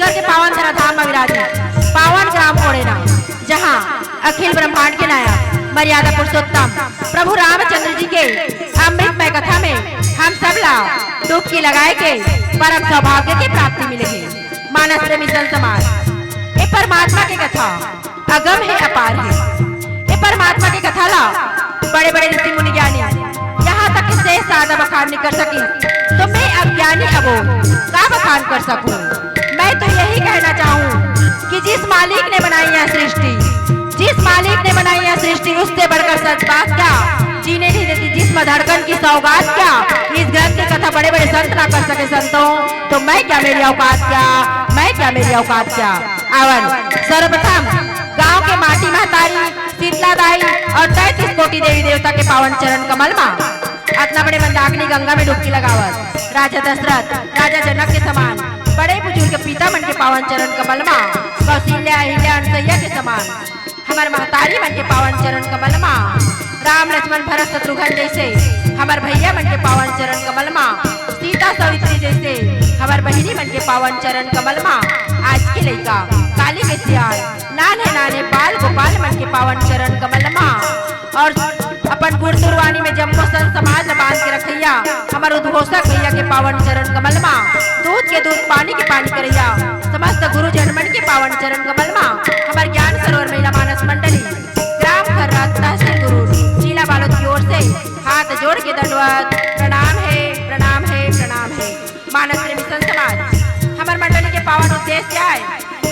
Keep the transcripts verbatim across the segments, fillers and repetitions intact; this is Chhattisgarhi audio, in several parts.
के पावन धराधाम म विराजित पावन ग्राम कोड़ेना, जहाँ अखिल ब्रह्मांड के नायक मर्यादा पुरुषोत्तम प्रभु रामचंद्र जी के अमृतमय कथा में हम सब ला डुबकी लगाए के परम सौभाग्य के प्राप्ति मिले हे। मानस प्रेमी संत समाज, ए परमात्मा के कथा अगम हे, अपार हे। ए परमात्मा के कथा ला बड़े-बड़े ऋषि मुनि ज्ञानी यहाँ तक के शेष सारदा बखान नइ कर सकिस, तो मैं अज्ञानी अबो का बखान कर सकहूँ? मैं तो यही कहना चाहूँ कि जिस मालिक ने बनाई यह सृष्टि, जिस मालिक ने बनाई यह सृष्टि, उससे बढ़कर सद्भाव क्या? जीने नहीं देती जिस्म धड़कन की सौगात क्या? इस ग्रंथ की कथा बड़े-बड़े संत ना कर सके संतों, तो मैं क्या, मेरी औकात क्या? मैं क्या, मेरी औकात क्या? आवन, सर्वप्रथम गांव के माटी महतारी शीतला दाई और तैंतीस कोटि देवी देवता के पावन चरण कमल मा अतना बड़े मंदाकिनी गंगा में डुबकी लगावत राजा दशरथ, राजा जनक के समान बड़े बुजुर्ग पिता मन के पावन चरण कमल मा कौशल्या, अहिल्या, अनसुईया के समान हमर महतारी मन के पावन चरण कमल मा राम, लक्ष्मण, भरत, शत्रुघ्न जैसे हमर भैया मन के पावन चरण कमल मा सीता, सावित्री जैसे हमर बहिनी मन के पावन चरण कमल मा आज के लइका, काली के सियान, नान्हे नान्हे बाल गोपाल मन के पावन चरण कमल मा और अपन गुरु गुरुवाणी में जम्मो संत समाज ला बांध के रखइया हमर उद्घोषक भैया के पावन चरण कमल मा, दूध के दूध, पानी के पानी करइया समस्त गुरुजन मन के पावन चरण कमल मा, हमर ज्ञान सरोवर महिला मानस मंडली, ग्राम खर्रा, तहसील गुरूर, जिला बालोद की ओर से हाथ जोड़ के दंडवत प्रणाम हे, प्रणाम हे, प्रणाम हे। मानस प्रेमी संत समाज, हमर मंडली के पावन उद्देश्य आय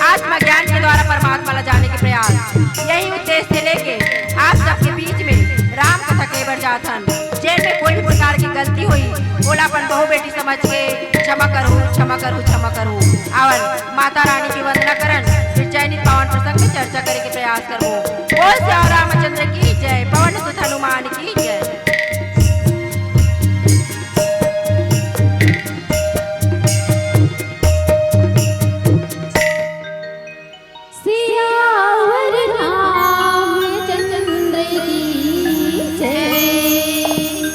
आत्मज्ञान के द्वारा परमात्मा ला जाने के प्रयास। यही उद्देश्य लेके आप सबके बीच में राम कथा कहे बर जात हन। जेन में कोई भी प्रकार की गलती होई, ओला अपन बहू बेटी समझ के क्षमा करो, क्षमा करो, क्षमा करो। आवन माता रानी की वंदना करन, फिर चयनित पावन प्रसंग में चर्चा करे के प्रयास करबो। बोल सियावर रामचंद्र की जय, पवन सुत हनुमान की जय। सियावर रामचंद्र की जय।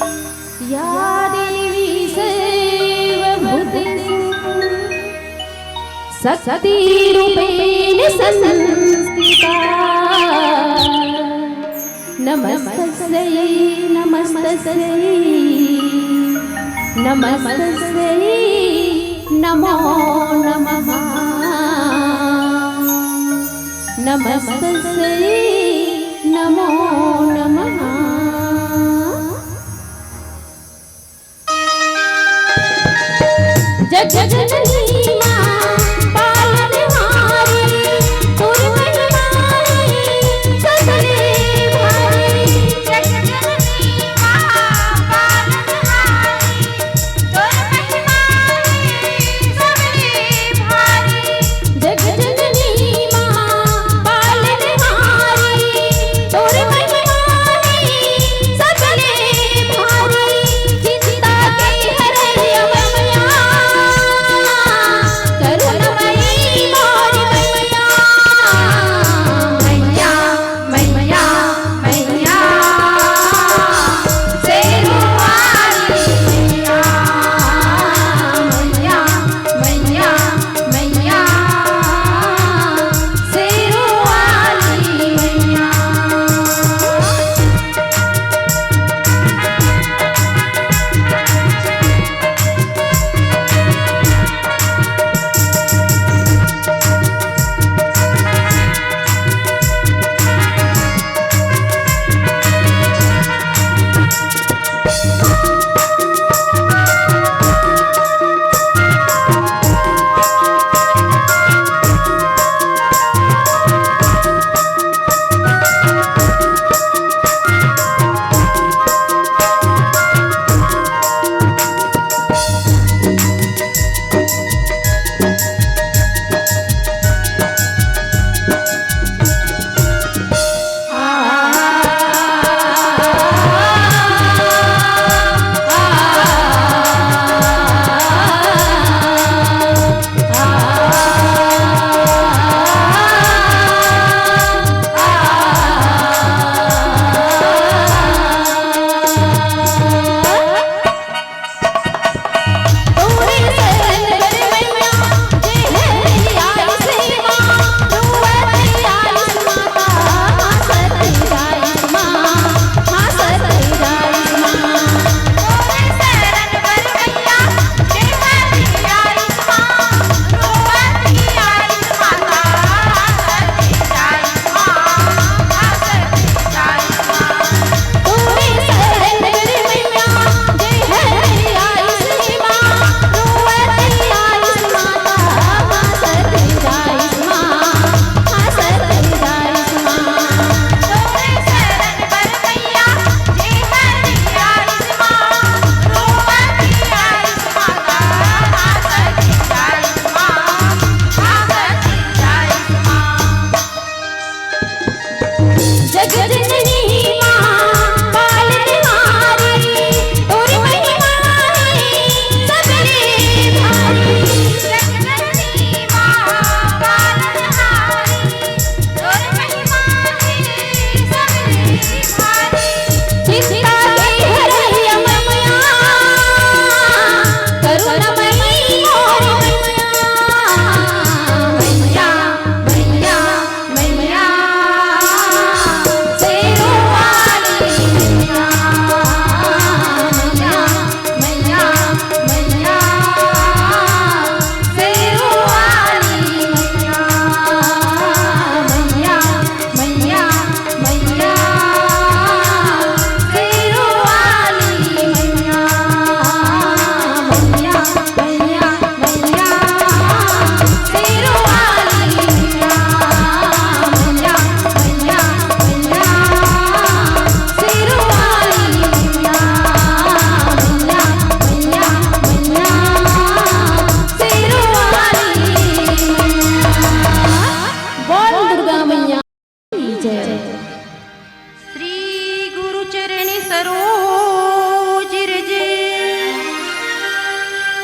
या देवी सर्वभूतेषु शक्तिरूपेण संस्थिता। नमस्तस्यै, नमस्तस्यै, नमस्तस्यै नमो नमः। नमस्तस्यै नमो नमः। जग जननी माँ पालनहारी, तोर महिमा है सबले भारी। जग जननी माँ पालनहारी, तोर महिमा है सबले भारी। जग जननी माँ पालनहारी, तोर महिमा है सबले भारी। चिंता के हरैया मैया,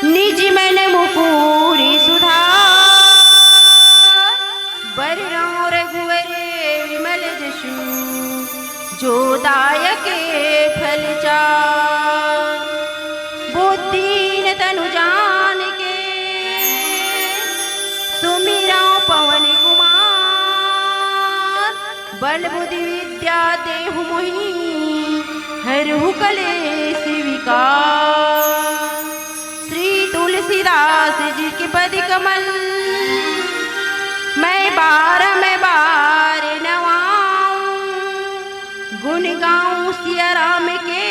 निज मन मुकुरि सुधार, बरनउँ रघुवर विमल जसु, जो दायक फल चार। बुद्धिहीन तनु जानिके, सुमिरउँ पवन कुमार। बल बुद्धि विद्या देहु मोहि, हरहु कलेस विकार। श्री तुलसीदास जी के पद कमल, मैं बारम बार नवाऊं। गुन गाऊं सिया राम के,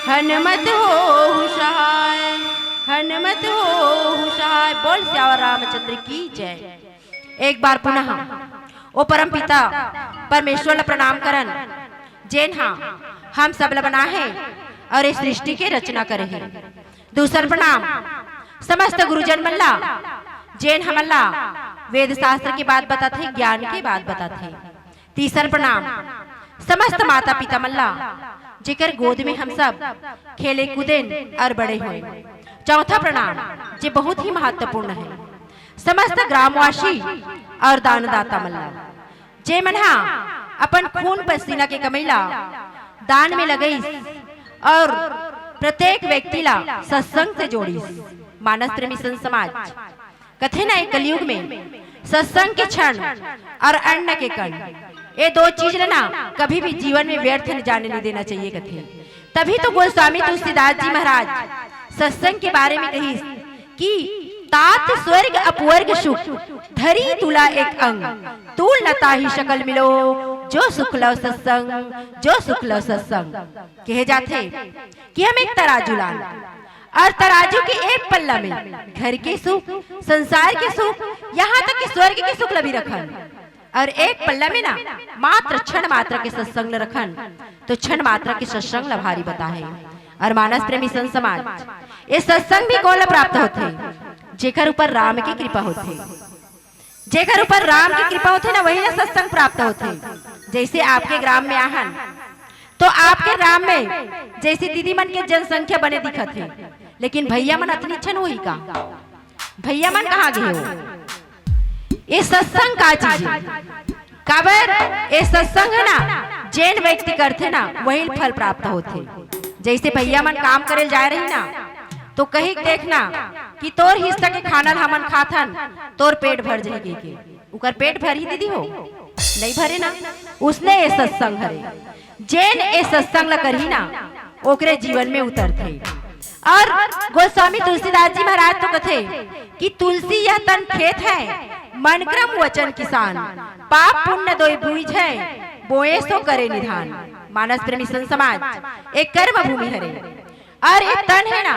हनुमत होहु सहाय, हनुमत होहु सहाय। बोल सियावर रामचंद्र की जय। एक बार पुनः ओ परम पिता परमेश्वर ला प्रणाम करन, जेन हा हम सब ला बनाए हे अउ ए सृष्टि के रचना करे हे। दूसर प्रणाम समस्त गुरुजन मन ला, जेन हमन ला वेद शास्त्र के बात बताथे, ज्ञान के बात बताथे। तीसर प्रणाम समस्त माता पिता मन ला, जेकर गोद में हम सब खेले कूदेन अउ बड़े होए। चौथा प्रणाम, जे बहुत ही महत्वपूर्ण हे, समस्त ग्रामवासी अउ दानदाता मन ला, जे मन हा अपन खून पसीना के कमई ला दान में लगइस अउ प्रत्येक व्यक्ति ला सत्संग से जोड़िस। मानस प्रेमी संत समाज कथे ना, ए कलयुग में सत्संग के क्षण अउ अन्न के कण, ए दो चीज ला ना कभी भी जीवन में व्यर्थ न जाने नहीं देना चाहिए कथे। तभी तो गोस्वामी तुलसीदास जी महाराज सत्संग के बारे में कहिस कि तात स्वर्ग अपवर्ग सुख, धरी तुला एक अंग, तूल न ताहि सकल मिलो, जो सुख लव सत्संग, जो सुख लव सत्संग। कहे जाथे कि हम एक तराजू लान अउ तराजू के एक पल्ला में घर के सुख, संसार के सुख, यहाँ तक कि स्वर्ग के सुख ला भी रखन, अउ एक पल्ला में ना मात्र क्षण मात्र के सत्संग ला रखन, तो क्षण मात्र के सत्संग ला भारी बताहे। अउ मानस प्रेमी संत समाज, ए सत्संग भी कोन ला प्राप्त होथे? जेकर ऊपर राम के कृपा होथे। जेकर ऊपर राम के कृपा होथे ना, वही ला सत्संग प्राप्त होथे। जैसे आपके ग्राम में आहन, तो आपके ग्राम में जैसे दीदी मन के जनसंख्या बने दिखत हे, लेकिन भैया मन अतनी छन होही का? भैया मन कहाँ गे हो? ए सत्संग का चीज हे? काबर ए सत्संग हे ना, जेन व्यक्ति करथे ना, वही फल प्राप्त होथे। जैसे भैया मन काम करे ल जाए रही ना, तो कही देखना कि तोर हिस्सा के खाना ल हमन खाथन, तोर पेट भर जाही कहिके। उकर पेट भरही दीदी हो? नहीं भरे ना। उसने ए सत्संग हरे, जेन ए सत्संग ल करही ना, ओकरे जीवन में उतरथे। अउ गोस्वामी तुलसीदास जी महाराज तो कथे कि तुलसी यह तन खेत है, मन क्रम वचन किसान, पाप पुण्य दोय बूझै, बोए सो करे निधान। मानस प्रेमी संत समाज, ए कर्म भूमि हरे, अउ ए तन हे ना,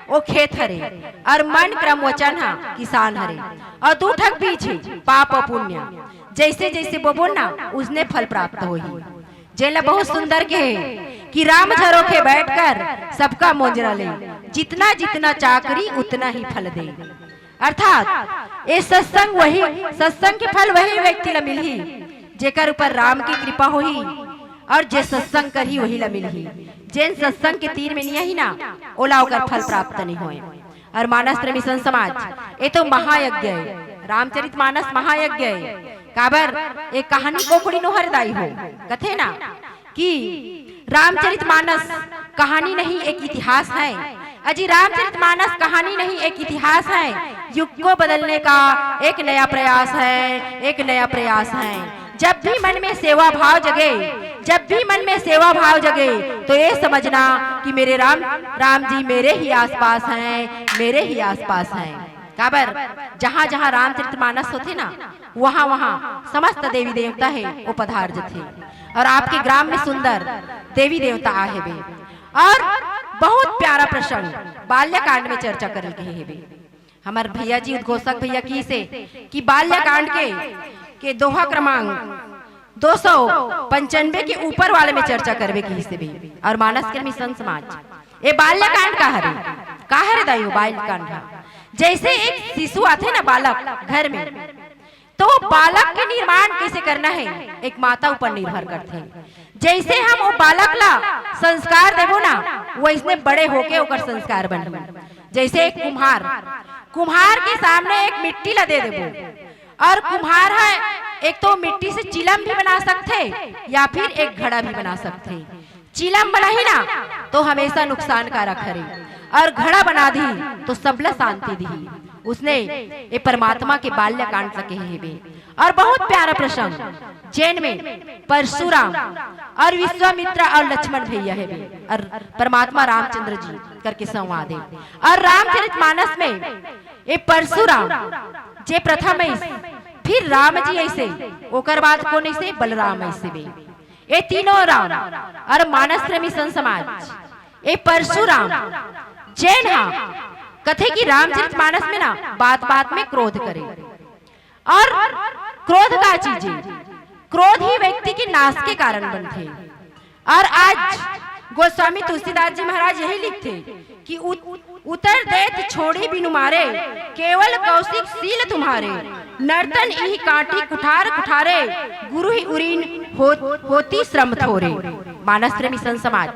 ओ खेत हरे, अउ मन क्रम वचन हा किसान हरे, अउ दू ठक बीज हे, पाप अउ पुण्य। जैसे जैसे बोबो ना, उसने फल प्राप्त होही। जेला बहुत सुंदर कहे कि राम झरोखे बैठकर सबका मोजरा ले, जितना जितना चाकरी उतना ही फल दे। अर्थात ए सत्संग वही, सत्संग के फल वही व्यक्ति ला मिलही, जेकर ऊपर राम की कृपा होही अउ जे सत्संग करही वही ला मिलही। जेन सत्संग के तीर में नइ आही ना, ओला ओकर फल प्राप्त नइ होय। अउ मानस प्रेमी संत समाज, ए तो महायज्ञ हे, रामचरित मानस महायज्ञ हे। काबर ए कहानी कोखड़ी नोहर दाई हो, कथे ना कि रामचरित मानस कहानी नहीं, एक इतिहास है। अजी, रामचरित मानस कहानी नहीं, एक इतिहास है। युग को बदलने का एक नया प्रयास है, एक नया प्रयास है। जब भी मन में सेवा भाव जगे, जब भी मन में सेवा भाव जगे, तो ये समझना कि मेरे राम, राम जी मेरे ही आसपास हैं, मेरे ही आसपास हैं। काबर, जहाँ जहाँ रामचरित मानस होथे ना, वहाँ वहाँ समस्त देवी देवता हे, वो पधार जथे। अउ आपके ग्राम में सुंदर देवी देवता आहे बे। अउ बहुत प्यारा प्रसंग बाल्यकांड में चर्चा करे ल कहे हे बे। हमर भैया जी, उद्घोषक भैया कहिसे कि बाल्यकांड के, के दोहा क्रमांक दो सौ पंचानबे के ऊपर वाले में चर्चा करबे कहिसे बे। अउ मानस के मिशन समाज, ए बाल्यकांड का हरे, का हरे दाई हो बाल्यकांड हा? जैसे एक शिशु आथे ना बालक घर में, तो बालक के निर्माण कैसे करना है, एक माता ऊपर निर्भर करथे। जैसे हम वो बालक ला संस्कार देबो ना, वैसने बड़े होके ओकर संस्कार बनही। जैसे एक कुम्हार, कुम्हार के सामने एक मिट्टी ला दे देबो, और कुम्हार ह एक तो मिट्टी से चिलम भी बना सकथे या फिर एक घड़ा भी बना सकथे। चिलम बनाही ना, तो हमेशा नुकसानकारक हरे, और घड़ा बना दिही, तो सबला शांति दिही। उसने ये परमात्मा के बाल्यकांड ला कहे हेबे। और बहुत प्यारा प्रसंग, जेन में परशुराम और विश्वामित्र और लक्ष्मण भैया हेबे, और परमात्मा रामचंद्र जी करके संवाद हे। और रामचरित मानस में ये परशुराम जे प्रथम अइस, फिर राम जी अइसे, ओकर बाद कोन अइसे? बलराम अइसे बे। ये तीनों राम और मानस प्रेमी संत समाज, ये परशुराम जेन हा कथे कि रामचरित मानस में ना बात बात में क्रोध करे, और क्रोध का चीज हे? क्रोध ही व्यक्ति के नाश के कारण बनथे। और आज गोस्वामी तुलसीदास जी महाराज यही लिखथे कि उत-, उतर देत छोड़ी बिनु मारे, केवल कौशिक शील तुम्हारे। नर्तन इहि काटी कुठार कुठारे, गुरु ही उरीन हो-, होती श्रम थोरे। मानस प्रेमी संत समाज,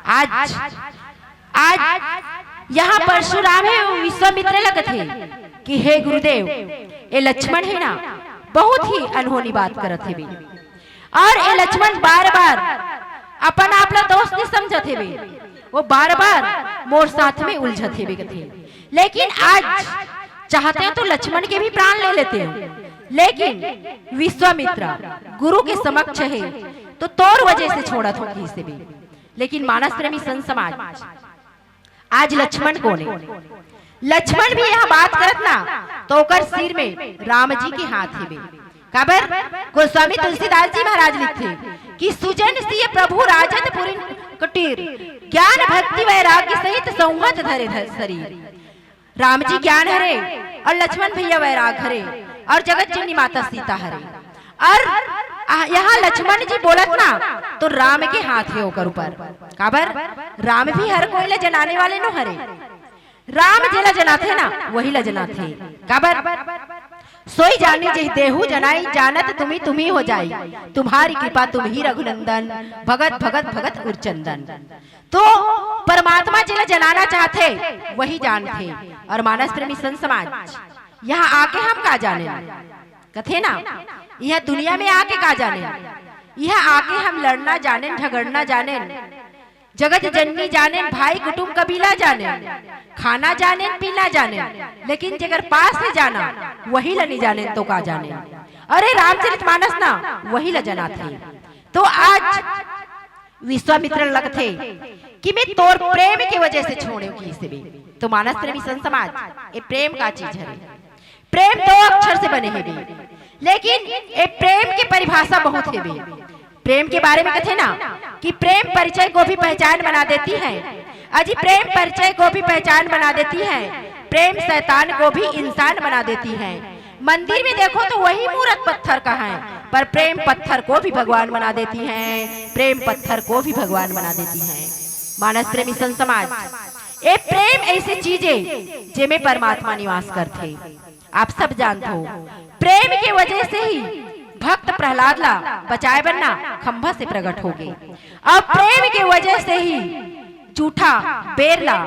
आज, आज यहाँ परशुराम हे, विश्वामित्र ला कथे कि हे गुरुदेव, ये लक्ष्मण हे ना, बहुत ही अनहोनी बात करत हेबे। और ये लक्ष्मण बार-बार अपन आप ला दोस्त नहीं समझत हेबे, वो बार-बार मोर साथ में उलझत हेबे कथे। लेकिन आज चाहते तो लक्ष्मण के भी प्राण ले लेते, लेकिन विश्वामित्र गुरु के समक्ष हे, तो तोर वजह से छोड़त हों कहिसे बे। लेकिन मानस प्रेमी संत समाज, आज लक्ष्मण कोन हे? लक्ष्मण भी यहाँ बात करत ना, तो ओकर सिर में राम जी के हाथ हेबे। काबर? गोस्वामी तुलसीदास जी महाराज लिखथे कि सुजन सिय प्रभु राजत पुरी कुटीर, ज्ञान भक्ति वैराग्य सहित संहत धरे धर शरीर। राम जी ज्ञान हरे और लक्ष्मण भैया वैराग हरे और जगत जननी माता सीता हरे। और आ, यहाँ लक्ष्मण जी बोलत ना, तो राम के हाथ हे ओकर ऊपर। काबर? राम भी हर कोई ला जनाने वाले नो हरे। राम जेला जनाथे ना, वही ला जनाथे। काबर? सोई जानी जहि देहु जनाई, जानत तुम्ही तुम्ही हो जाई। तुम्हारी कृपा तुम्ही रघुनंदन, भगत भगत भगत उरचंदन। तो परमात्मा जेला जनाना चाहथे, वही जानथे। और मानस प्रेमी संत समाज, यहाँ आके हम का जानेन? कथे ना, यहाँ दुनिया में आके का जानेन? यहाँ आके हम लड़ना जानेन, झगड़ना जानेन, जगत जननी जानेन, भाई कुटुम कबीला जानेन, खाना जानेन, पीना जानेन, लेकिन जेकर पास हे जाना, वही ला नहीं जानेन तो का जानेन? अरे रामचरित मानस ना, वही ला जनाथे। तो आज विश्वामित्र लगथे कि मैं तोर प्रेम के वजह से छोड़े हूँ कहिसे बे। तो मानस प्रेमी संत समाज, ये प्रेम का चीज हरे। प्रेम दो अक्षर से बने हेबे, लेकिन ये प्रेम के परिभाषा बहुत हेबे। प्रेम के बारे में कथे ना कि प्रेम परिचय को भी पहचान बना देती है। अजी, प्रेम परिचय को भी पहचान बना देती है, प्रेम शैतान को भी इंसान बना देती है। मंदिर में देखो तो वही मूरत पत्थर का है, पर प्रेम पत्थर को भी भगवान बना देती है, प्रेम पत्थर को भी भगवान बना देती है। मानस प्रेमी संत समाज, ये प्रेम ऐसी चीज हे जेमे परमात्मा निवास करथे। आप सब जानत हो, प्रेम के वजह से ही भक्त प्रहलाद ला बचाए बर ना खंभा से प्रकट हो गे। अब प्रेम के वजह से ही जूठा बेर ला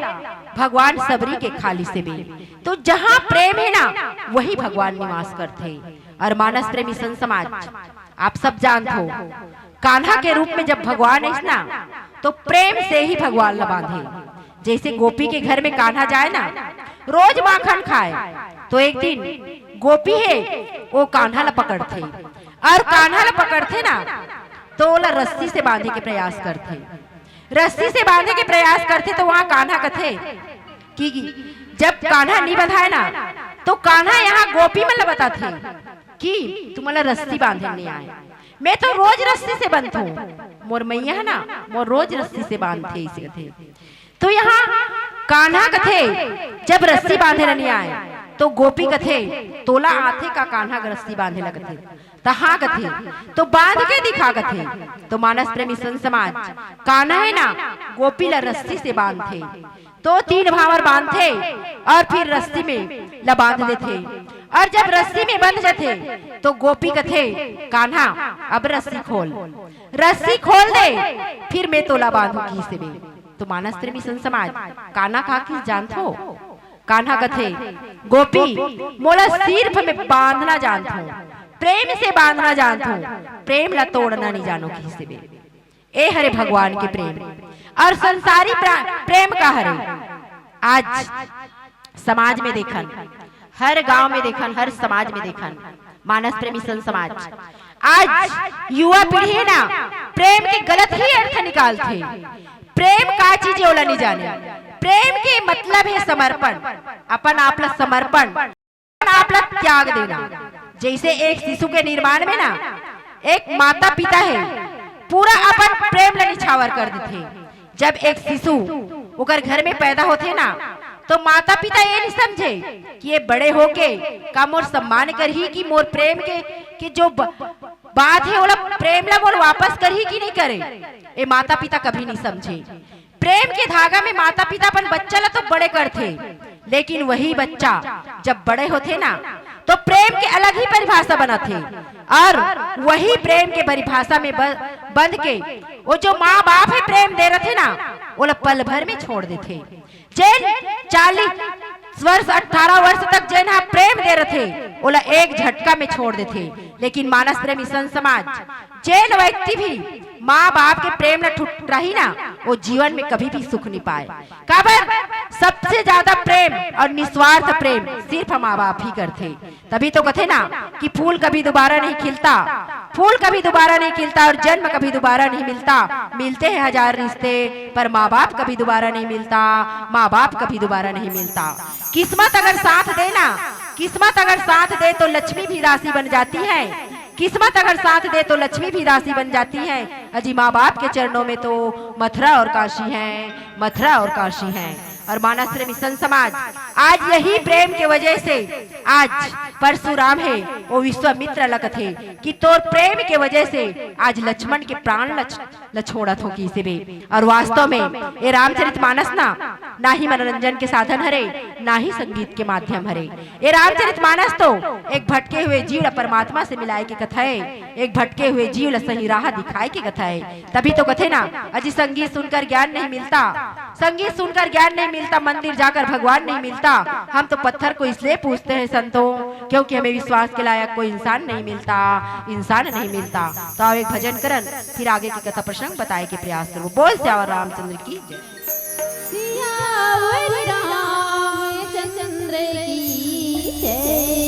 भगवान सबरी के खा लिसे बे। तो जहाँ प्रेम हे ना, वही भगवान निवास करथे। और मानस प्रेमी संत समाज, आप सब जानत हो, कान्हा के रूप में जब भगवान आइस ना, तो प्रेम से ही भगवान ला बांधे। जैसे गोपी के घर में कान्हा जाए ना, रोज माखन खाए, तो एक दिन गोपी हे, वो कान्हा ला पकड़थे, और कान्हा ला पकड़थे ना, तो ओला रस्सी से बांधे के प्रयास करथे। रस्सी से बांधे के प्रयास करथे, तो वहाँ कान्हा कथे कि जब कान्हा नहीं बंधाए ना, तो कान्हा यहाँ गोपी मन ला बताथे कि तुमन ला रस्सी बांधे नहीं आए, मैं तो रोज रस्सी से बंधथों, मोर मैया हे ना, मोर रोज रस्सी से बांधथे, अइसे कथे। तो यहाँ कान्हा कथे, जब रस्सी बांधे ला नहीं आए, तो गोपी कथे, तोला आथे का कान्हा रस्सी बांधे ला कथे? त हाँ कथे, तो बांध के दिखा कथे। तो मानस प्रेमी संत समाज, कान्हा हे ना, गोपी ला रस्सी से बांधथे, तो तीन भांवर बांधथे और फिर रस्सी में ला बांध देथे। और जब रस्सी में बंध जाथे, तो गोपी कथे, कान्हा, अब रस्सी खोल, रस्सी खोल दे, फिर मैं तोला बांधू कहिसे बे। तो मानस प्रेमी संत समाज, कान्हा का कहिस जानथो? कान्हा कथे, "गोपी, मोला सिर्फ में बांधना जानथों, प्रेम से बांधना जानथों, प्रेम ला तोड़ना नहीं जानो" किहिस हे। ए हरे भगवान के प्रेम। और संसारी प्रा-, प्रेम का हरे? आज समाज में देखन, हर गांव में देखन, हर समाज में देखन, मानस प्रेमी संत समाज, आज युवा पीढ़ी हे ना, प्रेम के गलत ही अर्थ निकालथे। प्रेम का चीज हे, ओला नहीं जाने। प्रेम के मतलब हे समर्पण, अपन आप ला समर्पण, अपन आप ला त्याग देना। जैसे एक शिशु के निर्माण में ना, एक माता पिता हे, पूरा अपन प्रेम ला निछावर कर देथे। जब एक शिशु ओकर घर में पैदा होथे ना, तो माता पिता ये नहीं समझे कि ये बड़े होके का मोर सम्मान करही, कि मोर प्रेम के, कि जो ब-, बात हे, ओला, प्रेम ला मोर वापस करही कि नहीं करे। ये माता पिता कभी नहीं समझे। प्रेम के धागा में माता पिता अपन बच्चा ला तो बड़े करथे, लेकिन वही बच्चा जब बड़े होथे ना, तो प्रेम के अलग ही परिभाषा बनाथे। और वही प्रेम के परिभाषा में ब-, बंध के वो जो माँ बाप हे प्रेम दे रथे ना, ओला पल भर में छोड़ देथे। जेन चालीस वर्ष, अठारह वर्ष तक जेन हा प्रेम दे रथे, ओला एक झटका में छोड़ देथे। लेकिन मानस प्रेमी संत समाज, जेन व्यक्ति भी माँ बाप के प्रेम ला ठुठराही ना, वो जीवन में कभी भी सुख नहीं पाए। काबर? सबसे ज्यादा प्रेम और निस्वार्थ प्रेम सिर्फ माँ बाप ही करथे। तभी तो कथे ना कि फूल कभी दोबारा नहीं खिलता, फूल कभी दोबारा नहीं खिलता और जन्म कभी दोबारा नहीं मिलता। मिलते हैं हजार रिश्ते, पर माँ बाप कभी दोबारा नहीं मिलता, माँ बाप कभी दोबारा नहीं मिलता। किस्मत अगर साथ दे ना, किस्मत अगर साथ दे तो लक्ष्मी भी दासी बन जाती है, किस्मत अगर साथ दे तो लक्ष्मी भी दासी बन जाती है। अजी, माँ बाप के चरणों में तो मथुरा और काशी है, मथुरा और काशी है। और मानस प्रेमी संत समाज, आज यही प्रेम के वजह से आज परशुराम हे, वो विश्वामित्र ला कथे कि तोर प्रेम के वजह से आज लक्ष्मण के प्राण ल, ल छोड़त हों किहिस हे। और वास्तव में ये रामचरित मानस ना, ना ही मनोरंजन के साधन हरे, ना ही संगीत के माध्यम हरे। ये रामचरित मानस तो एक भटके हुए जीव ला परमात्मा से मिलाए के कथा हे, एक भटके हुए जीव ला सही राह दिखाए के कथा हे। तभी तो कथे ना, अजी, संगीत सुनकर ज्ञान नहीं मिलता, संगीत सुनकर ज्ञान नहीं मिलता, मंदिर जाकर भगवान नहीं मिलता। हम तो पत्थर को इसलिए पूजते हैं संतों, क्योंकि हमें विश्वास के लायक कोई इंसान नहीं मिलता, इंसान नहीं मिलता। तो आओ एक भजन करन, फिर आगे के कथा प्रसंग बताए के प्रयास करबो। बोल सियावर रामचंद्र की जय। सियावर रामचंद्र की जय।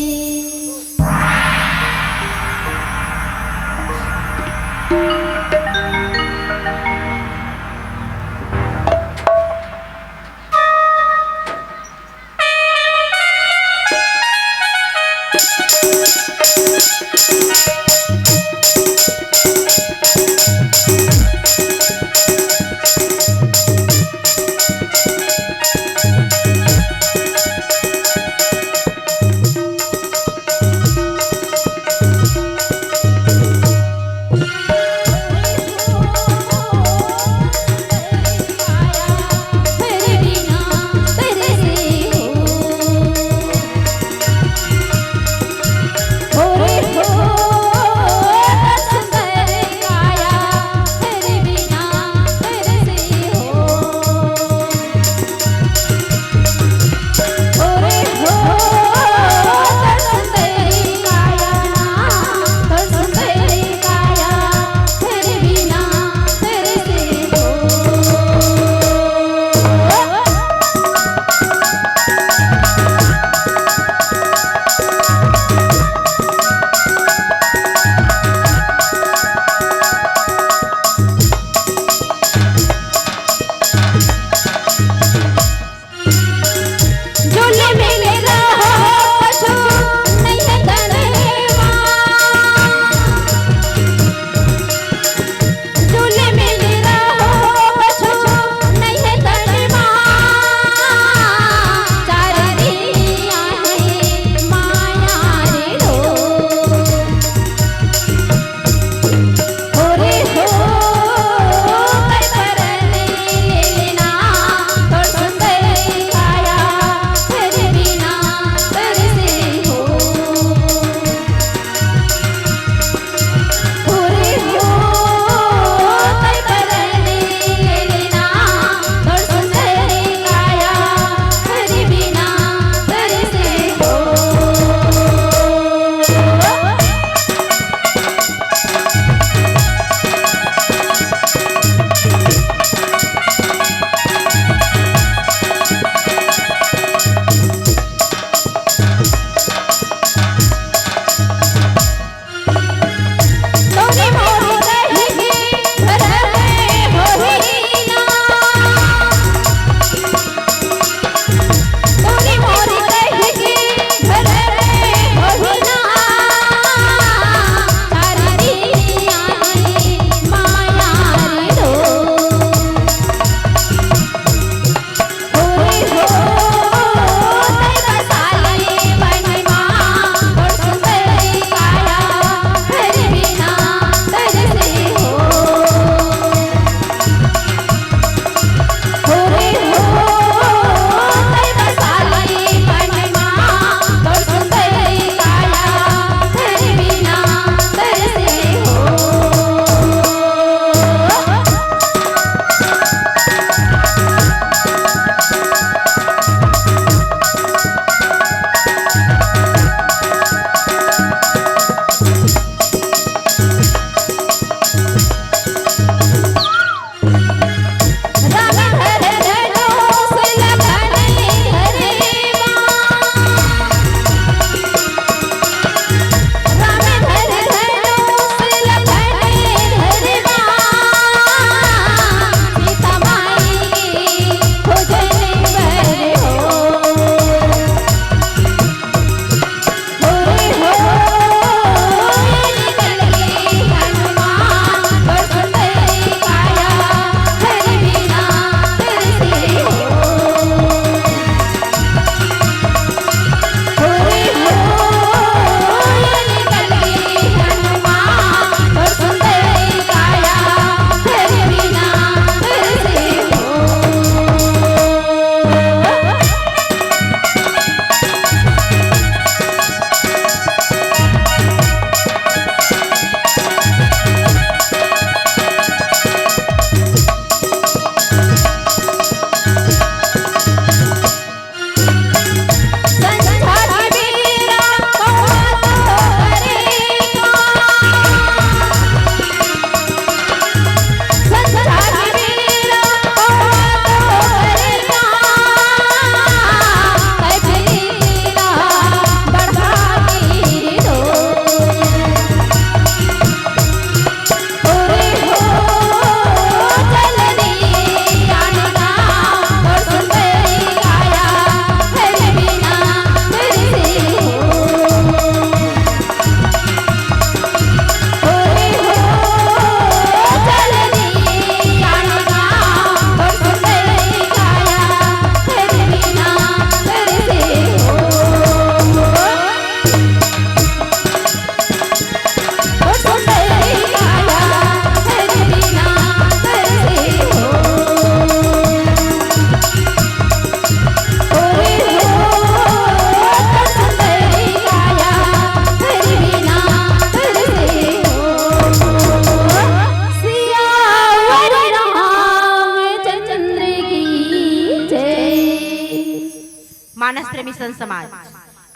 मानस प्रेमी संत समाज,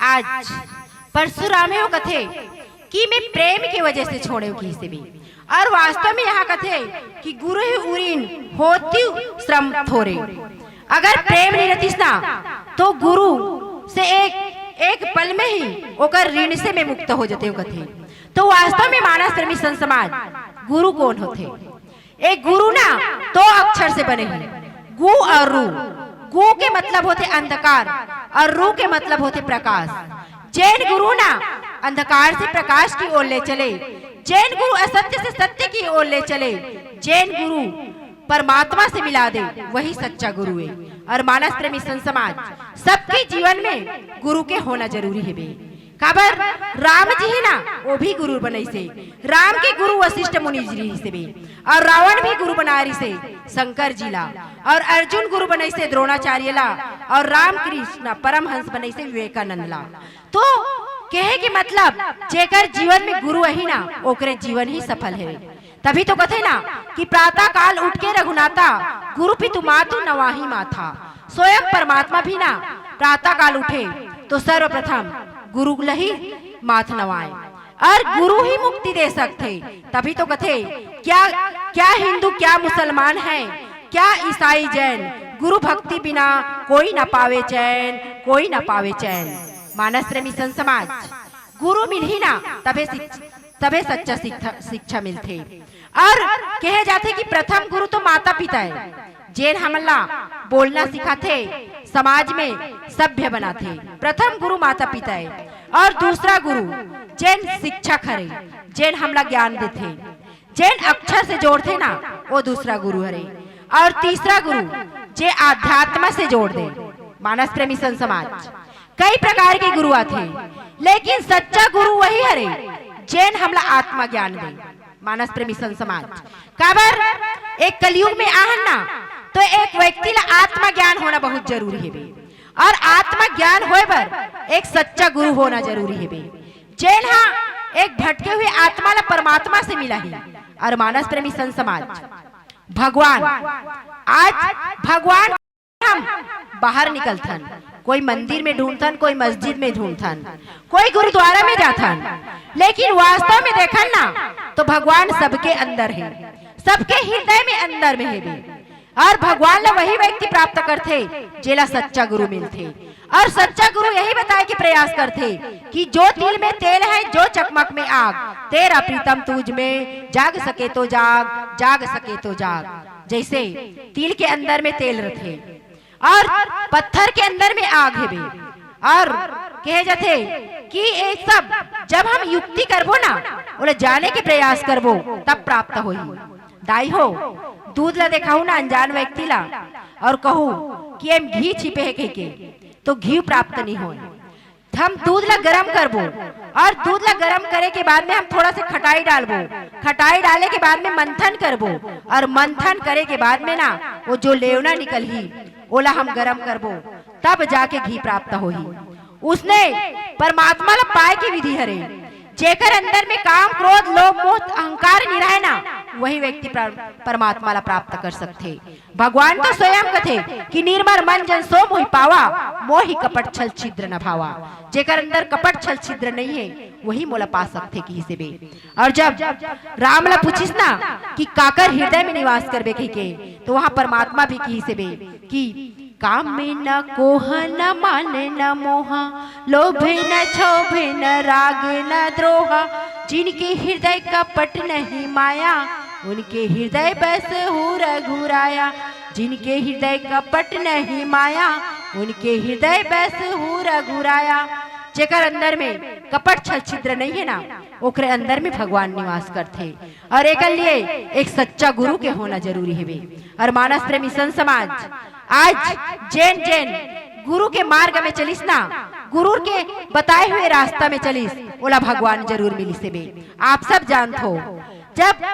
आज परशुराम हे, वो कथे कि मैं प्रेम के वजह से छोड़े हूँ किसी से भी। और वास्तव में यहाँ कथे कि गुरु ही उरिन होती श्रम थोरे। अगर प्रेम नहीं रहतीस ना, तो गुरु से एक, एक पल में ही ओकर ऋण से मैं मुक्त हो जाते हूँ कथे। तो वास्तव में मानस प्रेमी संत समाज, गुरु कौन होथे? एक गुरु ना दो अक्षर से बने हे, गु और रु। गु के मतलब होथे अंधकार और रु के मतलब होथे प्रकाश। जेन गुरु ना अंधकार से प्रकाश की ओर ले चले, जेन गुरु असत्य से सत्य की ओर ले चले, जेन गुरु परमात्मा से मिला दे, वही सच्चा गुरु हे। और मानस प्रेमी संत समाज, सबके जीवन में गुरु के होना जरूरी हे बे। काबर राम जी हे ना, वो भी गुरु बनइसे। राम के गुरु वशिष्ठ मुनि जी रहिसे बे, और रावण भी गुरु बनाय रहिसे शंकर जी ला, और अर्जुन गुरु बनइसे द्रोणाचार्य ला, और रामकृष्ण परमहंस बनइसे विवेकानंद ला। तो कहे के मतलब, जेकर जीवन में गुरु अही ना, ओकरे जीवन ही सफल हे। तभी तो कथे ना कि प्रातः काल उठ के रघुनाथा, गुरु पितु मातु नवाही माथा। स्वयं परमात्मा भी ना प्रातः काल उठे तो सर्वप्रथम गुरु लही माथ नवाए, और गुरु ही मुक्ति दे सकथे। तभी तो कथे, क्या, क्या हिंदू, क्या मुसलमान है, क्या ईसाई जैन, गुरु भक्ति बिना कोई ना पावे चैन, कोई ना पावे चैन। मानस प्रेमी संत समाज, गुरु मिलही ना, तभे शिक्ष-, तभे सच्चा शिक्षा, शिक्षा मिलथे। और कहे जाथे कि प्रथम गुरु तो माता पिता हे, जेन हमन ला बोलना सिखाथे, समाज में सभ्य बनाथे। प्रथम गुरु माता पिता हे, और दूसरा गुरु जेन शिक्षक हरे, जेन हमला ज्ञान देथे, जेन अक्षर से जोड़थे ना, वो दूसरा गुरु हरे। और तीसरा गुरु जे आध्यात्म से जोड़ दे। मानस प्रेमी संत समाज, कई प्रकार के गुरु आथे, लेकिन सच्चा गुरु वही हरे जेन हमला आत्मा ज्ञान दे। मानस प्रेमी संत समाज, काबर एक कलयुग में आहन ना, तो एक व्यक्ति ला आत्मा ज्ञान होना बहुत जरूरी हे बे, और आत्मा ज्ञान होए बर एक सच्चा गुरु होना जरूरी हे बे, जेन हा एक भटके हुए आत्मा ला परमात्मा से मिलाही। और मानस प्रेमी संत समाज, भगवान, आज भगवान हम बाहर निकलथन, कोई मंदिर में ढूंढथन, कोई मस्जिद में ढूंढथन, कोई गुरुद्वारा में जाथन, लेकिन वास्तव में देखन ना, तो भगवान सबके अंदर हे, सबके हृदय में अंदर में हे बे। और भगवान ला वही व्यक्ति प्राप्त करथे, जेला सच्चा गुरु मिलथे। और सच्चा गुरु यही बताए के प्रयास करथे कि जो तिल में तेल है, जो चकमक में आग, तेरा प्रीतम तुझ में, जाग सके तो जाग, जाग सके तो जाग। जैसे तिल के अंदर में तेल रथे और पत्थर के अंदर में आग हे बे, और कहे जाथे कि ये सब जब हम युक्ति करबो ना, ओला जाने के प्रयास करबो, तब प्राप्त होही। दाई हो, दूध ला देखाहू ना अनजान व्यक्ति ला, और कहू कि एम घी छिपे हे कहिके, तो घी प्राप्त नहीं होए। हम दूध ला गरम करबो, और दूध ला गरम करे के बाद में हम थोड़ा से खटाई डालबो, खटाई डाले के बाद में मंथन करबो, और मंथन करे के बाद में ना, वो जो लेवना निकलही, ओला हम गरम करबो, तब जाके घी प्राप्त होही। उसने परमात्मा ला पाए के विधि हरे, जेकर अंदर में काम, क्रोध, लोभ, मोह, अहंकार नहीं रहे ना, वही व्यक्ति पर-, परमात्मा ला प्राप्त कर सकथे। भगवान तो स्वयं कथे कि "निर्मल मन जन सो मोहि पावा, मोहि कपट छल छिद्र न भावा।" जेकर अंदर कपट छल छिद्र नहीं है, वही मोला पा सकथे, किहिसे बे। और जब राम ला पूछिस ना कि "काकर हृदय में निवास करबे" कहिके, तो वहां परमात्मा भी किहिसे बे कि "कामे न कोह न माने न मोहा, लोभे न क्षोभे न रागे न द्रोहा, जिनके हृदय कपट नहीं माया, उनके हृदय बसहु रघुराया।" जिनके हृदय कपट नहीं माया, उनके हृदय बसहु रघुराया। जेकर अंदर में कपट छल छिद्र नहीं है ना, ओकरे अंदर में भगवान निवास करथे। और एकर लिए एक सच्चा गुरु के होना जरूरी हे बे। और मानस प्रेमी संत समाज, आज जेन जेन गुरु के मार्ग में चलिस ना, गुरु के बताए हुए रास्ता में चलिस, ओला भगवान जरूर मिलिस हे बे। आप सब जानत हो, जब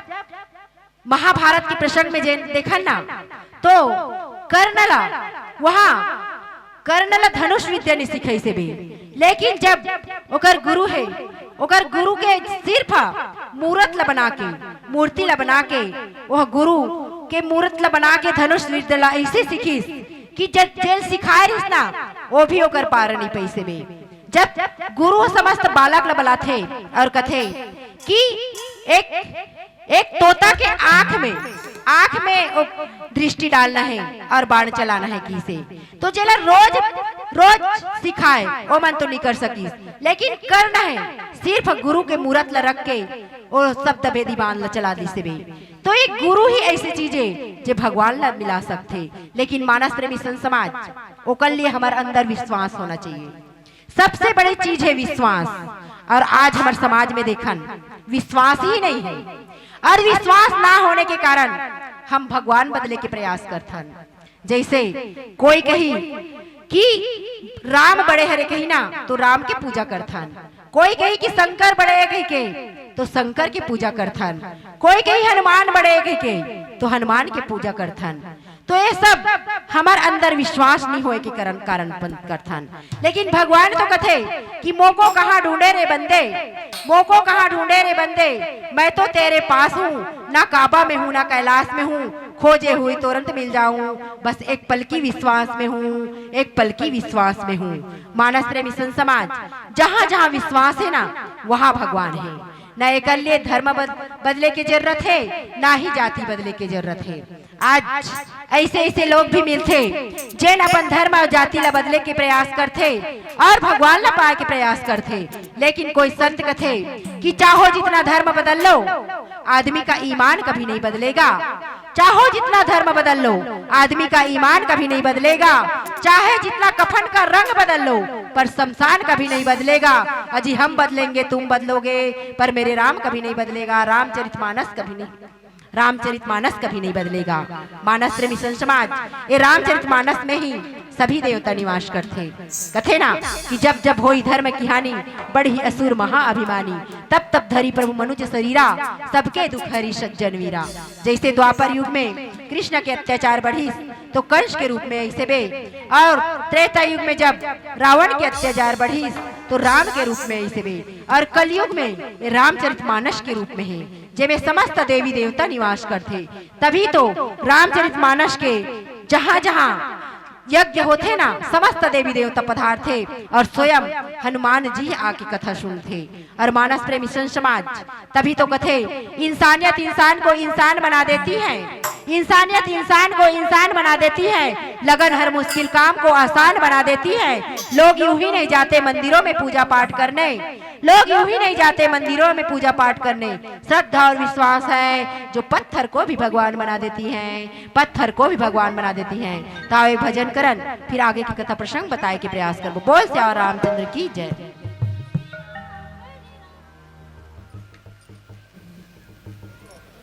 महाभारत के प्रसंग में जेन देखन ना, तो कर्ण ला, वहां कर्ण ला धनुष विद्या नहीं सिखाइस हे बे, लेकिन जब ओकर गुरु हे, ओकर गुरु के सिर्फ मूरत ला बना के, मूर्ति ला बना के, वह गुरु के मूरत ला बना के धनुष विद्या ला ऐसे सिखिस कि जे, जेन सिखाए रिहिस ना, वो भी ओकर पार नइ पइस हे बे। जब गुरु समस्त बालक ल बलाथे अउ कथे कि एक, एक तोता के आँख में, आँख में वो दृष्टि डालना हे अउ बाण चलाना हे कहिसे, तो जेला रोज, रोज सिखाए, वो मन तो नइ कर सकिस, लेकिन करना हे सिर्फ गुरु के मूरत ल रख के वो सब तभेदी बाण ल चला दिस हे बे। तो एक गुरु ही ऐसी चीज हे जे भगवान ला मिला सकथे, लेकिन मानस प्रेमी संत समाज, ओकर लिए हमर अंदर विश्वास होना चाहिए। सबसे बड़ी चीज हे विश्वास, अउ आज हमर समाज में देखन, विश्वास ही नइ हे, अउ विश्वास ना होने के कारण हम भगवान बदले के प्रयास करथन। जइसे कोई कही कि राम बड़े हरे कही ना, तो राम के पूजा करथन। कोई कही कि शंकर बड़े हे कहिके, तो शंकर के पूजा करथन। कोई कही हनुमान बड़े हे कहिके, तो हनुमान के पूजा करथन। तो ये सब हमर अंदर विश्वास नइ होए के कारण, कारण बन करथन। लेकिन भगवान तो कथे कि "मोको कहाँ ढूंढे रे बंदे, मोको कहाँ ढूंढे रे बंदे, मैं तो तेरे पास हूँ, ना काबा में हूँ, ना कैलाश में हूँ, खोजे हुए तुरंत मिल जाऊँ, बस एक पल की विश्वास में हूँ, एक पल की विश्वास में हूँ।" मानस प्रेमी संत समाज, जहाँ जहाँ विश्वास हे ना, वहाँ भगवान हे। ना एकर लिए धर्म बद-, बदले के जरूरत हे, ना ही जाति बदले के जरूरत हे। आज ऐसे ऐसे लोग भी मिलथे, जेन अपन धर्म अउ जाति ला बदले के प्रयास करथे अउ भगवान ला पाए के प्रयास करथे, लेकिन कोई संत कथे कि चाहो जितना धर्म बदल लो, आदमी का ईमान कभी नहीं बदलेगा। चाहो जितना धर्म बदल लो, आदमी का ईमान कभी नहीं बदलेगा। चाहे जितना कफन का रंग बदल लो, पर शमशान कभी नहीं बदलेगा। अजी हम बदलेंगे, तुम बदलोगे, पर मेरे राम कभी नहीं बदलेगा। रामचरितमानस कभी नहीं, रामचरितमानस कभी नहीं बदलेगा। मानस प्रेमी संत समाज, ये रामचरितमानस में ही सभी देवता निवास करथे। कथे ना कि "जब जब होई धर्म की हानि, बढ़ही असुर महाअभिमानी। तब तब धरी प्रभु मनुज शरीरा, सबके दुख हरी सज्जन वीरा।" जैसे द्वापर युग में कृष्ण के अत्याचार बढ़िस, तो कंस के रूप में ऐसे बे, अउ त्रेता युग में जब रावण के अत्याचार बढ़िस, तो राम के रूप में ऐसे बे, अउ कलयुग में ये रामचरितमानस के रूप में हे, जेमे समस्त देवी देवता निवास करथे। तभी तो रामचरितमानस के जहाँ जहाँ यज्ञ होथे ना, समस्त देवी देवता पधारथे अउ स्वयं हनुमान जी आके कथा सुनथे। अउ मानस प्रेमी संत समाज, तभी तो कथे, "इंसानियत इंसान को इंसान बना देती है, इंसानियत इंसान को इंसान बना देती है, लगन हर मुश्किल काम को आसान बना देती है। लोग यूं ही नहीं जाते मंदिरों में पूजा पाठ करने, लोग यूं ही नहीं जाते मंदिरों में पूजा पाठ करने। श्रद्धा और विश्वास है जो पत्थर को भी भगवान बना देती है, पत्थर को भी भगवान बना देती है।" तो आओ एक भजन करन, फिर आगे के कथा प्रसंग बताए के प्रयास करबो। बोल सियावर रामचंद्र की जय।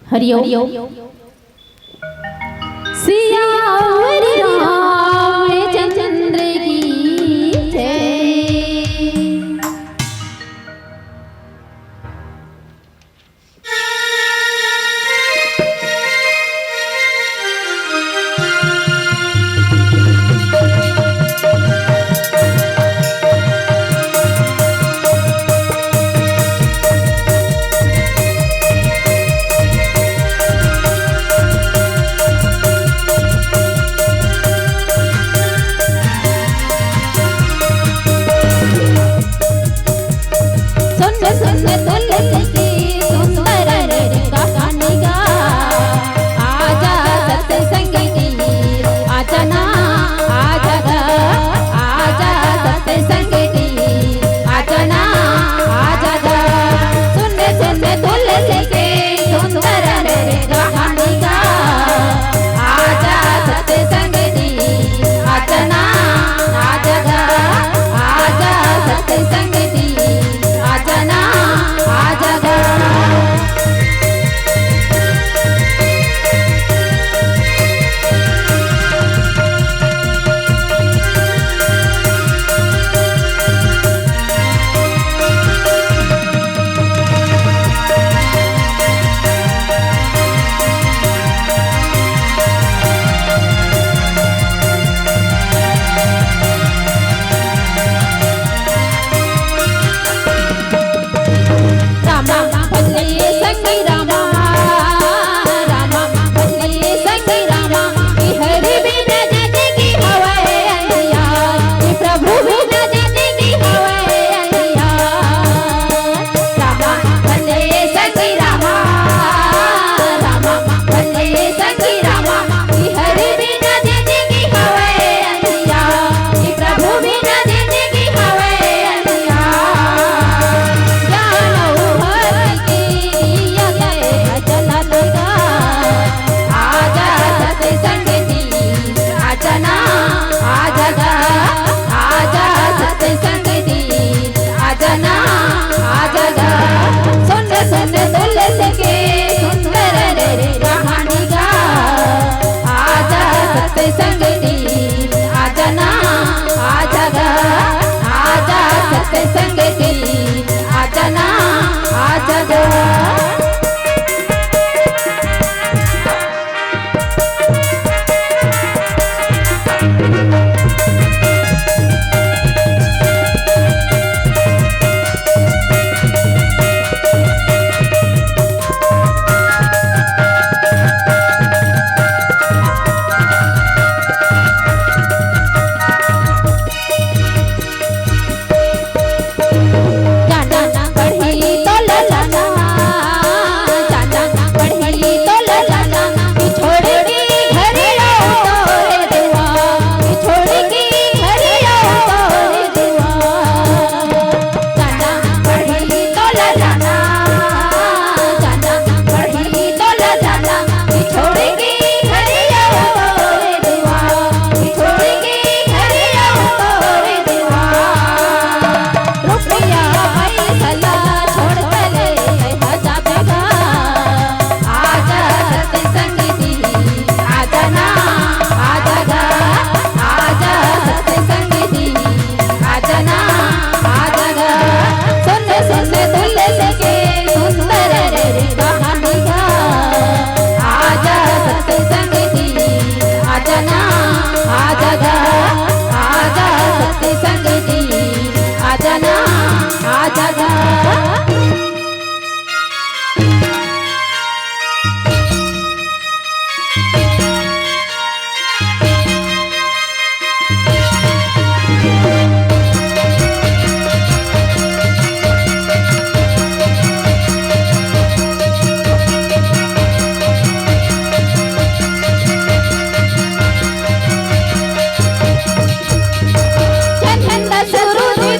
हरिओम। सियावर रामचंद्र की जय।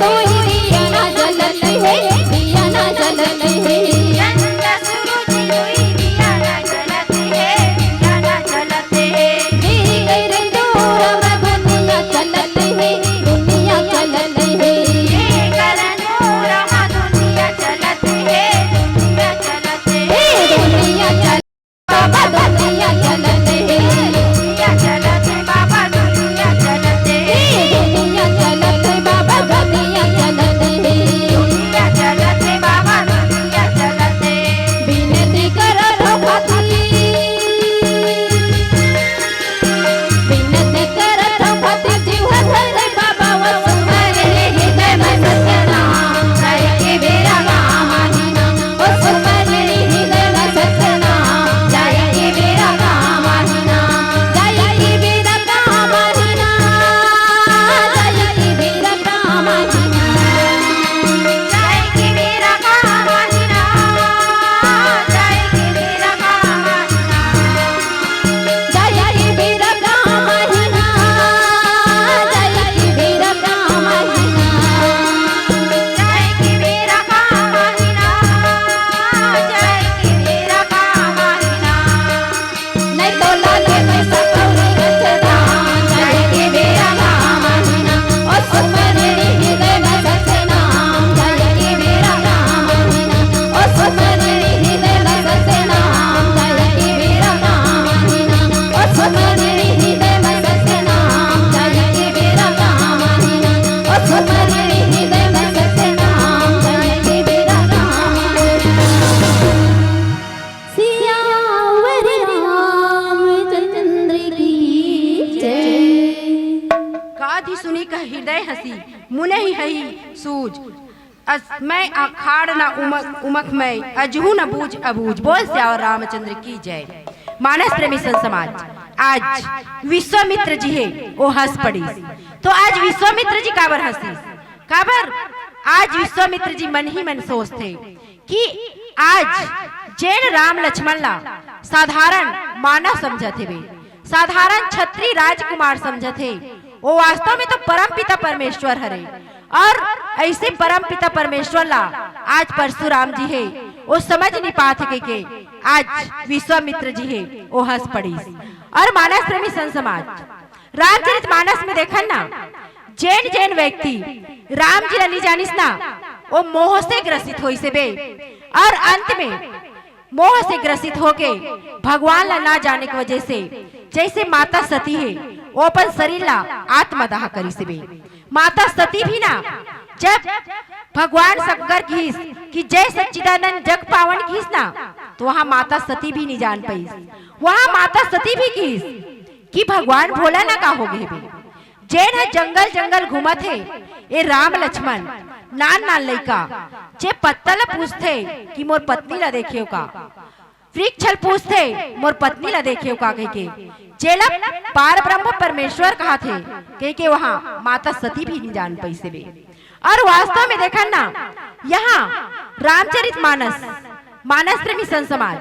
दुई दिया ना जलत हे, दिया ना जलत हे। चंद सूरज दुई दिया ना जलत हे, दिया ना जलत हे। जेकर नूर म दुनिया चलत हे, दुनिया चलत हे। जेकर नूर म दुनिया चलत हे, दुनिया चलत हे। हे दुनिया चल बाबा दुनिया चलत हे, दुनिया चलत हे, बाबा दुनिया चलत हे, दुनिया चलत हे, बाबा दुनिया चलत हे, दुनिया चलत हे, बाबा दुनिया चलत हे। बिनती करत हँव खातिर, बिनती करत हँव खातिर, जीव धर दे बाबा, वो सुमर ले हृदय म सत्यनाम, जाय के बेरा काम आही ना। ओ सुमर ले हृदय म सत्यनाम, जाय के बेरा काम आही ना, जाय के बेरा काम आही ना, जाय के बेरा काम आही ना, जाय के बेरा काम आही ना, जाय के बेरा काम आही ना। जाय के बेरा काम आही ना, जाय के बेरा काम आही ना, जाय के बेरा काम आही ना, जाय के बेरा काम आही ना। नहीं तो लागे पैसा कौड़ी रचना, जाय के बेरा काम आही ना। ओ सुमर ले हृदय म सत्यनाम, जाय के बेरा काम आही ना। ओ सुमर ले हृदय म सत्यनाम, जाय के बेरा काम आही ना। ओ सुमर ले हृदय म सत्यनाम, जाय के बेरा काम आही ना। ओ सुमर ले हृदय म सत्यनाम, जाय के बेरा काम आही ना। सियावर रामचंद्र की जय। गाधी सुनी कह हृदय हँसी, मुनहि हँसी सूझ। अस मैं अखाड़ न उमक, उमक मैं, अजहू न बूझ अबूझ। बोल सियावर रामचंद्र की जय। मानस प्रेमी संत समाज, आज विश्वामित्र जी हे, ओ हँस पड़िस। तो आज विश्वामित्र जी काबर हँसिस? काबर आज विश्वामित्र जी मन ही मन सोचथे कि आज जेन राम लक्ष्मण ला साधारण मानव समझत हेबे, साधारण छत्री राजकुमार समझत हे, वो वास्तव में तो परम पिता परमेश्वर हरे। और ऐसे परम पिता परमेश्वर ला आज परशुराम जी हे, वो समझ नहीं पात हे के, के आज विश्वामित्र जी हे, वो हँस पड़िस। और मानस प्रेमी संत समाज, रामचरित मानस में देखन ना, जेन जेन व्यक्ति राम जी ला नी जानिस ना, वो मोह से ग्रसित होइस बे, और अंत में मोह से ग्रसित होके भगवान ला ना जाने के वजह से, जैसे माता सती हे, वो अपन शरीर ला आत्मदाह करिस बे। माता सती भी ना, जब भगवान शंकर किहिस कि जय सच्चिदानंद जग पावन किहिस ना, तो वहाँ माता सती भी नहीं जान पाइस। वहाँ माता सती भी किहिस कि भगवान भोला ना का हो गए बे। जेन ह जंगल जंगल घूमत हे, ए राम लक्ष्मण, नान नान लइका, जे पत्ता ल पूछथे कि मोर पत्नी ल देखेव का, वृक्ष ल पूछथे मोर पत्नी ल देखेव का कहिके, जेला पार ब्रह्म परमेश्वर कहाथे कहिके, वहाँ माता सती भी नहीं जान पाइस बे। और वास्तव में देखन ना, यहाँ रामचरित मानस, मानस प्रेमी संत समाज,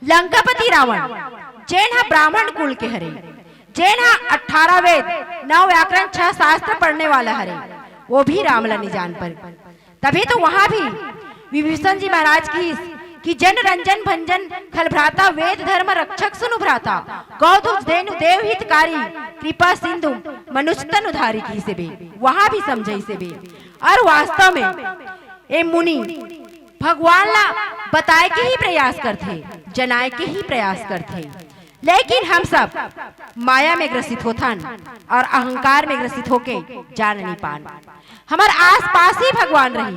लंकापति रावण, जेन ह ब्राह्मण कुल के हरे, जेन ह अठारह वेद, नौ व्याकरण, छह शास्त्र पढ़ने वाला हरे, वो भी राम ला नहीं जान पाए। तभी तो वहां भी विभीषण जी महाराज किहिस कि जन रंजन भंजन खल भ्राता, वेद धर्म रक्षक सुनु भ्राता, गौ दुग्ध धेनु देव हितकारी, कृपा सिंधु मनुष्य तन उधारी किहिस बे, वहां भी समझाइस बे। और वास्तव में ए मुनि भगवान ला बताए के ही प्रयास करथे, जनाए के ही प्रयास करथे, लेकिन हम सब माया में ग्रसित होथन और अहंकार में ग्रसित होके जान नहीं पान। हमर आसपास ही भगवान रही,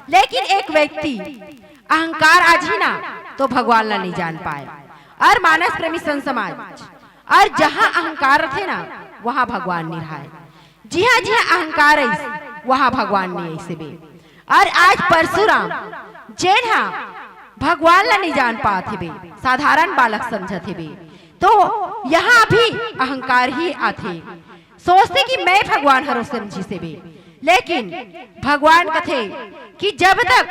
लेकिन एक व्यक्ति अहंकार आ जही ना, तो भगवान ला नहीं जान पाए। और मानस प्रेमी संत समाज, और जहाँ अहंकार रथे ना, वहाँ भगवान नहीं रहाय। जिहाँ जिहाँ अहंकार आइस, वहाँ भगवान नहीं आइस बे। और आज परशुराम जेन हा भगवान ला नहीं जान पात हे बे, साधारण बालक समझत हे बे, तो यहाँ भी अहंकार ही आथे। सोचथे कि मैं भगवान हरो समझिस हे बे, लेकिन भगवान कथे कि जब तक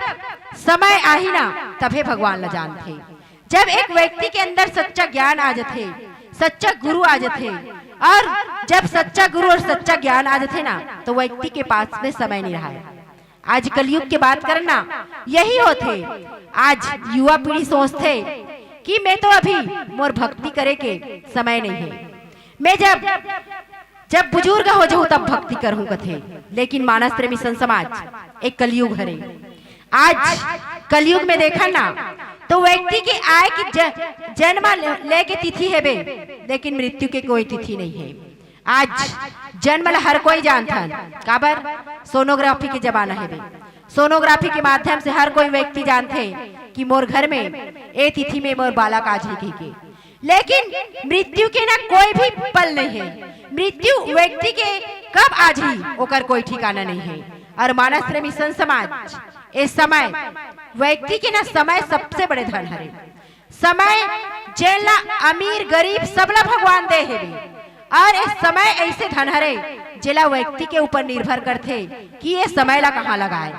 समय आही ना, तभे भगवान ला जानथे। जब एक व्यक्ति के अंदर सच्चा ज्ञान आ जथे, सच्चा गुरु आ जथे, और जब सच्चा गुरु और सच्चा ज्ञान आ जाथे ना, तो व्यक्ति के पास में समय नहीं रहा है। आज कलयुग के बात करना यही होथे। आज युवा पीढ़ी सोचथे कि मैं तो अभी, मोर भक्ति करे के समय नहीं है, मैं जब, जब बुजुर्ग हो जाऊं तब भक्ति करहूं कथे। लेकिन मानस प्रेमी संत समाज, एक कलयुग हरे। आज कलयुग में देखन ना, तो व्यक्ति के आय के ज-, जन्म ले-, लेके तिथि हेबे, लेकिन मृत्यु के कोई तिथि नहीं है। आज जन्म ला हर कोई जानथन, काबर? सोनोग्राफी के जमाना हेबे। सोनोग्राफी के माध्यम से हर कोई व्यक्ति जानथे कि मोर घर में ए तिथि में मोर बालक आ जाही कहिके। लेकिन मृत्यु के ना कोई भी पल नहीं है। मृत्यु व्यक्ति के कब आ जाही, ओकर कोई ठिकाना नहीं है। और मानस प्रेमी संत समाज, ए समय, व्यक्ति के ना समय सबसे बड़े धन हरे। समय जेन ला अमीर गरीब सब ला भगवान दे हेबे। और ए समय ऐसे धन हरे, जेला व्यक्ति के ऊपर निर्भर करथे कि ये समय ला कहाँ लगाए।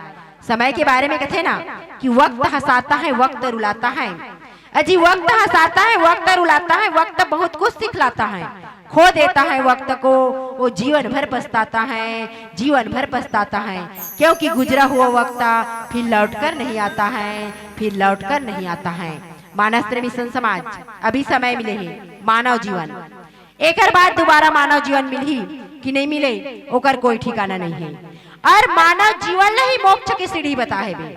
समय के बारे में कथे ना कि वक्त हंसाता है, वक्त रुलाता है। अजी, वक्त हंसाता है, वक्त रुलाता है, वक्त बहुत कुछ सिखलाता है। खो देता है वक्त को, वो जीवन भर पछताता है, जीवन भर पछताता है, क्योंकि गुजरा हुआ वक्त फिर लौट कर नहीं आता है, फिर लौट कर नहीं आता है। मानस प्रेमी संत समाज, अभी समय मिले है, मानव जीवन, एकर बाद दोबारा मानव जीवन मिलही कि नहीं मिले, ओकर कोई ठिकाना नहीं है। और मानव जीवन ले ही मोक्ष के सीढ़ी बताए बे।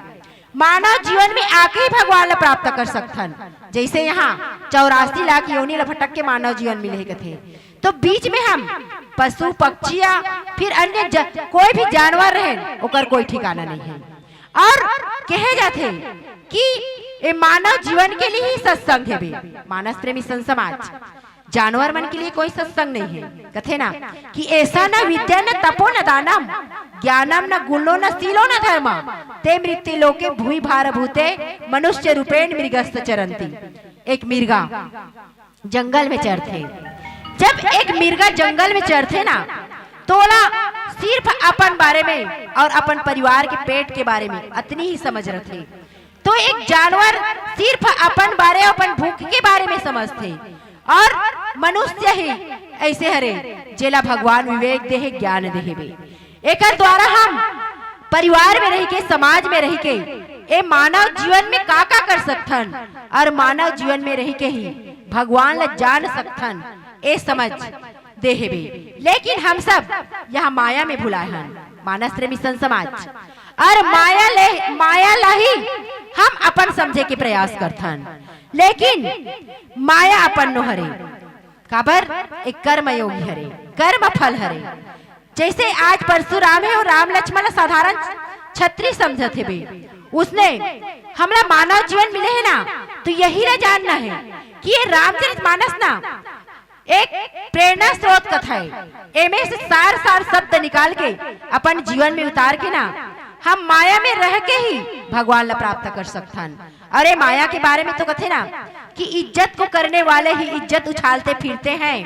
मानव जीवन में आके ही भगवान ला प्राप्त कर सकथन। जैसे यहाँ चौरासी लाख योनि ला भटक के मानव जीवन मिले हे कथे, तो बीच में हम पशु पक्षी या फिर अन्य ज-, कोई भी जानवर रहे, ओकर कोई ठिकाना नहीं है। और कहे जाथे कि ए मानव जीवन के लिए ही सत्संग है बे, मानस प्रेमी संत समाज। जानवर मन के लिए कोई सत्संग नहीं है। कथे ना कि ऐसा न विद्या न तपो न दानम, ज्ञानम न गुणो न शीलो न धर्म, ते मृत्यु लोके भूमि भार भूते मनुष्य रूपेण मृगस्थ चरंती। एक मिर्गा जंगल में चरथे। जब एक मिर्गा जंगल में चरथे ना, तो ओला सिर्फ अपन बारे में और अपन परिवार के पेट के बारे में अतनी ही समझ रथे। तो एक जानवर सिर्फ अपन बारे, अपन भूख के बारे में समझथे, और मनुष्य ही ऐसे हरे, जेला भगवान विवेक देहे, ज्ञान देहे बे। एकर द्वारा हम परिवार में रहिके, समाज में रहिके, ए मानव जीवन में का-का कर सकथन, और मानव जीवन में रहिके ही भगवान ला जान सकथन, ए समझ देहे बे। लेकिन हम सब यहाँ माया में भुलाए हन, मानस प्रेमी संत समाज। और माया ले, माया ला ही हम अपन समझे के प्रयास करथन, लेकिन माया अपन नो हरे। काबर? एक कर्मयोगी हरे, कर्म फल हरे। जैसे आज परशुराम हे और राम लक्ष्मण ला साधारण छत्री समझत हे बे, उसने हमला मानव जीवन मिले हे ना, तो यही ला जानना है कि ये रामचरित मानस ना एक प्रेरणा स्रोत कथा है। एमे से सार सार शब्द निकाल के अपन जीवन में उतार के ना, हम माया में रह के ही भगवान ला प्राप्त कर सकथन। अरे, माया के बारे में तो कथे ना कि इज्जत को करने वाले ही इज्जत उछालते फिरते हैं।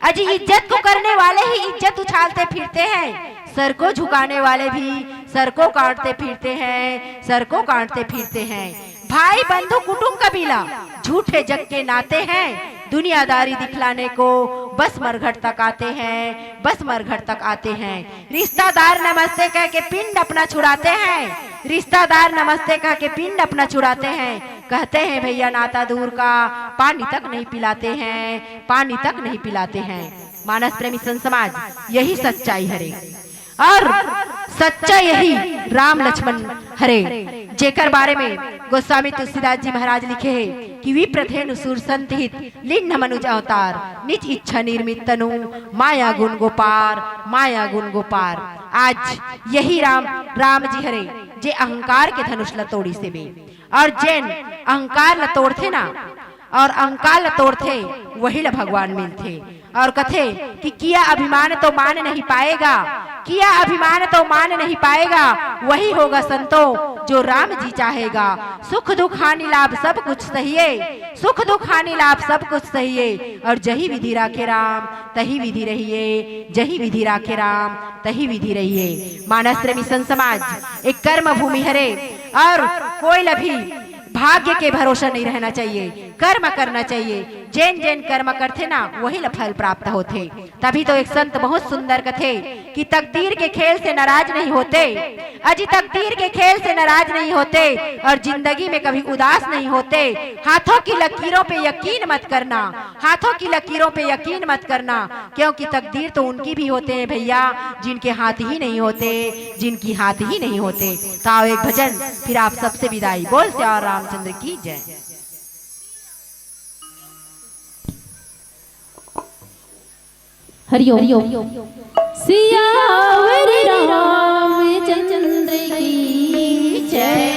अजी, इज्जत को करने वाले ही इज्जत उछालते फिरते हैं, सर को झुकाने वाले भी सर को काटते फिरते हैं, सर को काटते फिरते हैं। भाई बंधु कुटुंब कबीला झूठे जग के नाते हैं, दुनियादारी दिखलाने को बस मरघट तक आते हैं, बस मरघट तक आते हैं। रिश्तेदार नमस्ते कह के पिंड अपना छुड़ाते हैं, रिश्तेदार नमस्ते कह के पिंड अपना छुड़ाते हैं। कहते हैं भैया नाता दूर का, पानी तक नहीं पिलाते हैं, पानी तक नहीं पिलाते हैं। मानस प्रेमी संत समाज, यही सच्चाई हरे। और सच्चा यही राम लक्ष्मण हरे, जेकर बारे में गोस्वामी तुलसीदास जी महाराज लिखे हैं कि विप्रधेनु सुर संत हित, लीन मनुज अवतार, निज इच्छा निर्मित तनु, माया गुण गोपार, माया गुण गोपार। आज यही राम, राम जी हरे, जे अहंकार के धनुष ला तोड़िस हे बे। और जेन अहंकार ला तोड़थे ना, और अहंकार ला तोड़थे, वही ला भगवान मिलथे। और कथे कि किया अभिमान तो मान नहीं पाएगा, किया अभिमान तो मान नहीं पाएगा, वही होगा संतो जो राम जी चाहेगा। सुख दुख हानि लाभ सब कुछ सहिए, सुख दुख हानि लाभ सब कुछ सहिए, और जही विधि राखे राम तही विधि रहिए, जही विधि राखे राम तही विधि रहिए। मानस प्रेमी संत समाज, एक कर्म भूमि हरे, और कोई ला भी भाग्य के भरोसा नहीं रहना चाहिए, कर्म करना चाहिए। जेन जेन कर्म करथे ना, वही ला फल प्राप्त होथे। तभी तो एक संत बहुत सुंदर कथे कि तकदीर के खेल से नाराज नहीं होते, अजी तकदीर के खेल से नाराज नहीं होते और जिंदगी में कभी उदास नहीं होते। हाथों की लकीरों पे यकीन मत करना, हाथों की लकीरों पे यकीन मत करना, क्योंकि तकदीर तो उनकी भी होते हैं भैया, जिनके हाथ ही नहीं होते, जिनकी हाथ ही नहीं होते। तो आओ एक भजन, फिर आप सबसे विदाई। बोल सियावर रामचंद्र की जय। हरिओम। सियावर रामचंद्र की जय।